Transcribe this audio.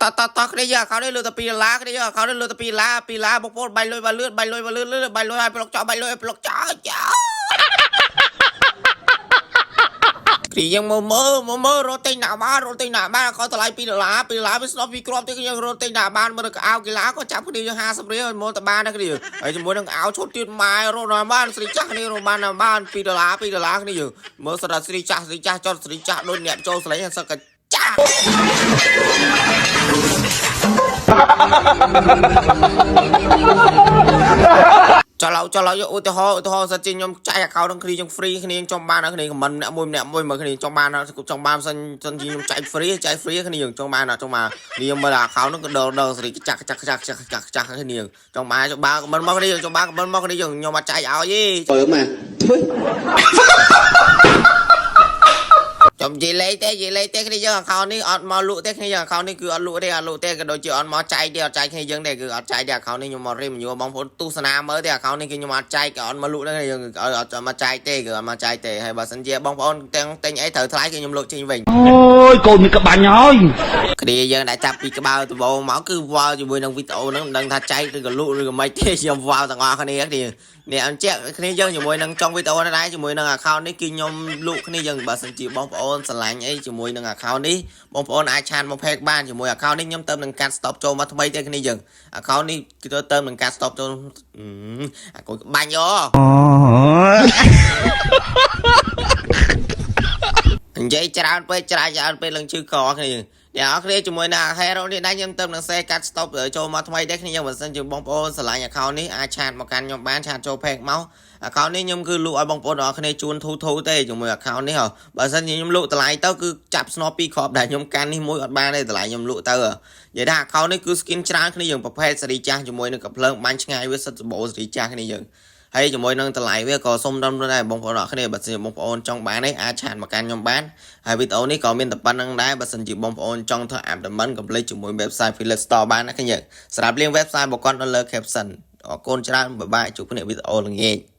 តតតគ្នាយើង account នេះលើតែ2ដុល្លារគ្នាយើង account នេះលើតែ2ដុល្លារ2ដុល្លារបងប្អូនបាញ់លុយបាញ់លឿនបាញ់លុយបាញ់លឿនលឿនបាញ់លុយឲ្យប្លុកចោលបាញ់លុយឲ្យប្លុកចោលចោលគ្នាយើងមើលមើលមើលមើលរត់ទិញដាក់បានរត់ទិញដាក់បានក៏តម្លៃ2ដុល្លារ2ដុល្លារវាស្នប់ពីគ្រាប់ទេយើងរត់ទិញដាក់បានមើលកៅកីឡាក៏ចាប់គ្នាយើង50រៀលមកតបានដែរគ្នាហើយជាមួយនឹងអាវឈុតទៀតម៉ែរត់ដល់បានស្រីចាស់គ្នារត់បានបាន2ដុល្លារ2ដុល្លារគ្នាយើងមើលស្រាប់ស្រីចាស់ស្រីចាស់ចត់ស្រីចាស់ដូចអ្នកចូលស្លេងសឹកចាស់ ចុះឡៅចុះឡៅយកឧទាហរណ៍ឧទាហរណ៍សិនជាខ្ញុំចាយ account នឹងគ្នាយើង free គ្នាចង់បានដល់គ្នា comment ម្នាក់មួយម្នាក់មួយមកគ្នាចង់បានចង់បានសិនសិនជាខ្ញុំចាយ free ចាយ free គ្នាយើងចង់បានចង់បានគ្នាមើល account ហ្នឹងក៏ដល់ដល់សេរីចាក់ចាក់ចាក់ចាក់ចាក់ចាក់គ្នាចង់បានចង់បាន comment មកគ្នាចង់បាន comment មកគ្នាយើងខ្ញុំអត់ចាយឲ្យទេ ពើមកធ្វើ ចំនិយាយលេងទេនិយាយលេងទេគ្នាយើង account នេះអត់មកលក់ទេគ្នាយើង account នេះគឺអត់លក់ទេអត់លក់ទេក៏ដូចជាអត់មកចែកទេអត់ចែកគ្នាយើងទេគឺអត់ចែកទេ account នេះខ្ញុំមក review បងប្អូនទស្សនាមើលទេ account នេះគឺខ្ញុំអត់ចែកអត់មកលក់ទេយើងអត់មកចែកទេគឺអត់មកចែកទេហើយបើសិនជាបងប្អូនទាំងទិញអីត្រូវថ្លៃគឺខ្ញុំលក់ចេញវិញ អូយកូនមានក្បាញ់ហើយ គ្នាយើងដែលចាប់ពីក្បាលដំបូងមកគឺវល់ជាមួយនឹងវីដេអូហ្នឹងមិនដឹងថាចែកឬក៏លក់ឬក៏មិនទេខ្ញុំវល់ទាំងអស់គ្នាគ្នានេះអញ្ចឹងគ្នាយើងជាមួយនឹងចុងវីដេអូនេះដែរជាមួយនឹង account នេះគឺខ្ញុំលក់គ្នាយើងបើសិនជាបងប្អូនស្រឡាញ់អីជាមួយនឹង account នេះបងប្អូនអាច chat មក page បានជាមួយ account នេះខ្ញុំទៅនឹងកាត់ stop ចូលមកថ្មីទេគ្នាយើង account នេះគឺទៅនឹងកាត់ stop ចូលអាកូនក្បាញ់យោ និយាយច្រើនពេកច្រើនច្រើនពេកឡើងឈឺកគ្នាអ្នកនរគ្នាជាមួយនឹង Hero នេះដែរខ្ញុំទៅនឹងសេកាត់ stop ចូលមកថ្មីដែរគ្នាយើងបើសិនជាបងប្អូនស្រឡាញ់ account នេះអាច chat មកកាន់ខ្ញុំបាន chat ចូល page មក account នេះខ្ញុំគឺលក់ឲ្យបងប្អូនទាំងអស់គ្នាជួនធូធូទេជាមួយ account នេះហ៎បើសិនជាខ្ញុំលក់តម្លៃទៅគឺចាប់ស្នប់ពីរគ្រាប់ដែលខ្ញុំកាន់នេះមួយអត់បានទេតម្លៃខ្ញុំលក់ទៅនិយាយថា account នេះគឺ skin ច្រើនគ្នាយើងប្រភេទសេរីចាស់ជាមួយនឹងកំភ្លើងបាញ់ឆ្ងាយវាសិតសម្បូរសេរីចាស់គ្នាយើង ហើយជាមួយនឹងតម្លៃវាក៏សុំដំដែរបងប្អូនអរគ្នាបើសិនជាបងប្អូនចង់បាននេះអាច chat មកកាន់ខ្ញុំបានហើយវីដេអូនេះក៏មានតែប៉ុណ្្នឹងដែរបើសិនជាបងប្អូនចង់ធ្វើ abdomen កុំភ្លេចជាមួយ website Philip Store បានណាគ្នាសម្រាប់ link website របស់គាត់នៅលើ caption អរគុណច្រើន bye bye ជួបគ្នាវីដេអូល្ងាច។